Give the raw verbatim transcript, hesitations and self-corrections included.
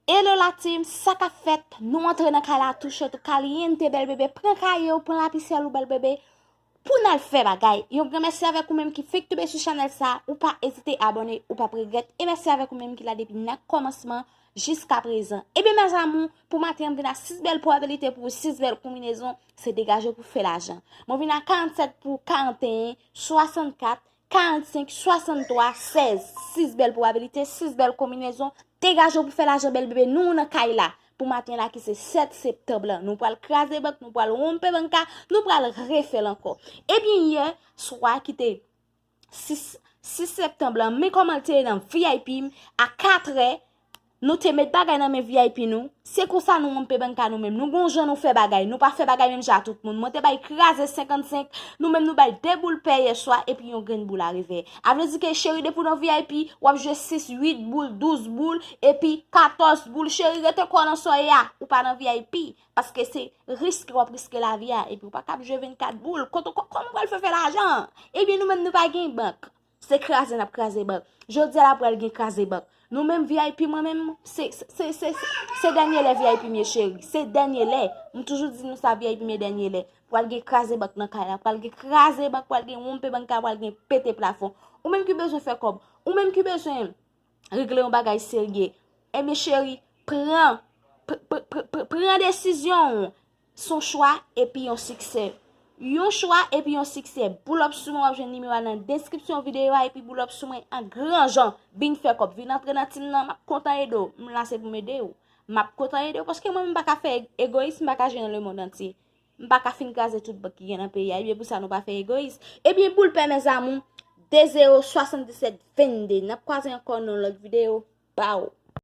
Hello la team, sa k ap fèt? Nou antre nan kay la tou cho tou kaliente bèl bebe. Pran kaye w, pran lapisyèl ou bèl bebe. Pou n al fè bagay. Yon gran mèsi avèk ou menm ki fèk tonbe sou chanèl sa. Ou pa ezite abòne, ou p ap regrèt. E mèsi avèk ou menm ki la depi nan kòmansman jiska prezan. Ebyen mes amours, pou maten an m vin ak sis bèl pwobabilite pou ou, sis bèl konbinezon. Se degaje w pou fè lajan. Mwen vin ak karannsèt pou karanteyen, swasannkat, karannsenk, swasanntwa, sèz. Sis bèl pwobabilite, sis bèl konbinezon. Degaje w pou fè lajan bèl bebe, nou nan kay la. Pou maten la ki se sèt septanm lan. Nou pral kraze bank, nou pral wonpe banka, nou pral refè l ankò. Ebyen yè swa ki te sis, sis septanm lan, men kòman l te ye nan V I P m, a katrè, nou te met bagay nan men V I P nou. Se konsa nou wonpe banka nou menm. Nou gon jan nou fè bagay. Nou pa fè bagay menm jan a tout moun. Mwen te bay kraze senkannsenk, nou menm nou bay de boul pè yè swa epi yon grenn boul a revè. A vle di ke cheri depi w nan V I P, w ap jwe sis, uit boul, douz boul, epi katòz boul. Cheri rete kò w nan sa w ye a. Ou pa nan V I P. Paske se riske w ap riske lavi a. Epi w pa kab jwe vennkat boul. Kote, kò-, kòman w pral fè fè lajan? Ebyen nou menm nou pa gen bank. Se kraze n ap kraze bank. Jodi a la pral gen kraze bank. Nou menm V I P mwen menm, se, se, se, se, se dènye lè V I P m ye cheri. Se dènye lè. M toujou di nou sa, V I P m ye dènye lè. Pral gen kraze bank nan kay la. Pral gen kraze bank, pral gen wonpe banka, pral gen pete plafon. Ou menm ki bezwen fè kòb. Ou menm ki bezwen regle yon bagay serye. Ebyen cheri, pran, pr-, pr-, pr-, pr-, pran desizyon w. Se yon chwa epi yon siksè. Yon chwa epi yon siksè. Pull up sou mwen, w ap jwenn nimewo a nan deskripsyon videyo a epi pull up sou mwen an gran jan. Vin fè kòb, vin antre nan team nan, m ap kontan ede w. M la se pou m ede w. M ap kontan ede w paske mwen m pa ka fè egoyis, m pa ka jwe nan lemonn antye. M pa ka fin kraze tout bank ki gen nan peyi a. Ebyen pou sa nou pa fè egoyis. Ebyen boul pè mes amours, de zewo swasanndisèt vennde. N ap kwaze ankò nan yon lòt videyo. Baw.